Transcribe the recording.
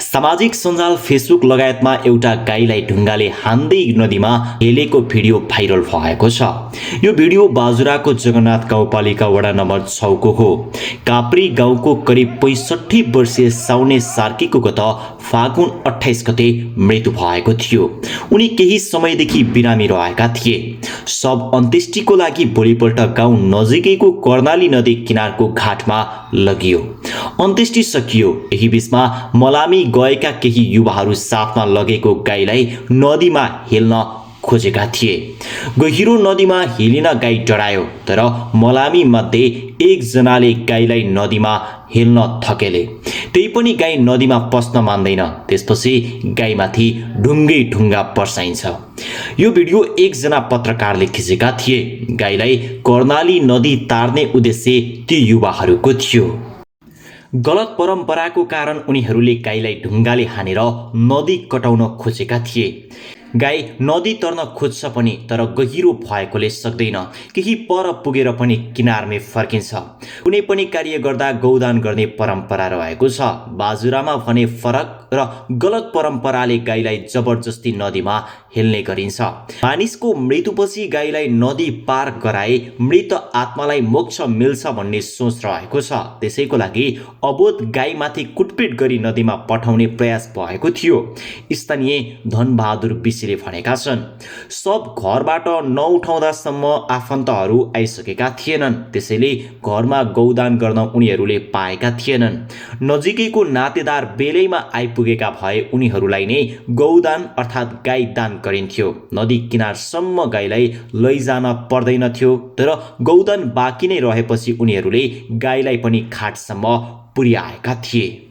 सामाजिक सञ्जाल फेसबुक लगायतमा एउटा गाईलाई ढुङ्गाले हान्दै नदीमा हेलेको भिडियो भाइरल भएको छ। यो भिडियो बाजुराको जगन्नाथ गाउँपालिका वडा नम्बर 6 को हो। काप्री गाउँको करिब 65 वर्षीय साउने सार्कीको गत फागुन 28 गते मृत्यु भएको थियो। उनी केही समयदेखि बिरामी रहेका थिए। शव अन्त्येष्टिको लागि भोलिपल्ट गाउँ नजिकैको कर्णाली नदी किनारको घाटमा लगियो। अन्त्येष्टि सकियो। यही बीचमा मलामी गएका केही युवाहरू साथमा लगेको गाईलाई नदीमा हेल्न खोजेका थिए। गहिरो नदीमा हेलिन गाई डरायो, तर मलामी मध्ये एकजनाले गाईलाई नदीमा हेल्न थकेले। त्यही पनि गाई नदीमा पस्न मान्दैन। त्यसपछि गाईमाथि ढुङ्गा पर्साइन्छ। यो भिडियो एकजना पत्रकारले खिचेका थिए। गाईलाई कर्णाली नदी तार्ने उद्देश्य ती युवाहरूको थियो। गलत परम्पराको कारण उनीहरूले गाईलाई ढुङ्गाले हानेर नदी कटाउन खोजेका थिए। गाई नदी तर्न खोज्छ पनि, तर गहिरो भएकोले सक्दैन। केही पर पुगेर पनि किनारमै फर्किन्छ। कुनै पनि कार्य गर्दा गौदान गर्ने परम्परा रहेको छ। बाजुरामा भने फरक र गलत परम्पराले गाईलाई जबरजस्ती नदीमा हेल्ने गरिन्छ। मानिसको मृत्युपछि गाईलाई नदी पार गराए मृत आत्मालाई मोक्ष मिल्छ भन्ने सोच रहेको छ। त्यसैको लागि अबोध गाईमाथि कुटपिट गरी नदीमा पठाउने प्रयास भएको थियो। स्थानीय धनबहादुर विशीले भनेका छन्। सब घरबाट नउठाउँदासम्म आफन्तहरू आइसकेका थिएनन्। त्यसैले घरमा गौदान गर्न उनीहरूले पाएका थिएनन्। नजिकैको नातेदार बेलैमा आइपुगेका भए उनीहरूलाई नै गौदान अर्थात् गाई दान गरिन्थ्यो। नदी किनारसम्म गाईलाई लैजान पर्दैनथ्यो, तर गौदान बाँकी नै रहेपछि उनीहरूले गाईलाई पनि घाटसम्म पुर्याएका थिए।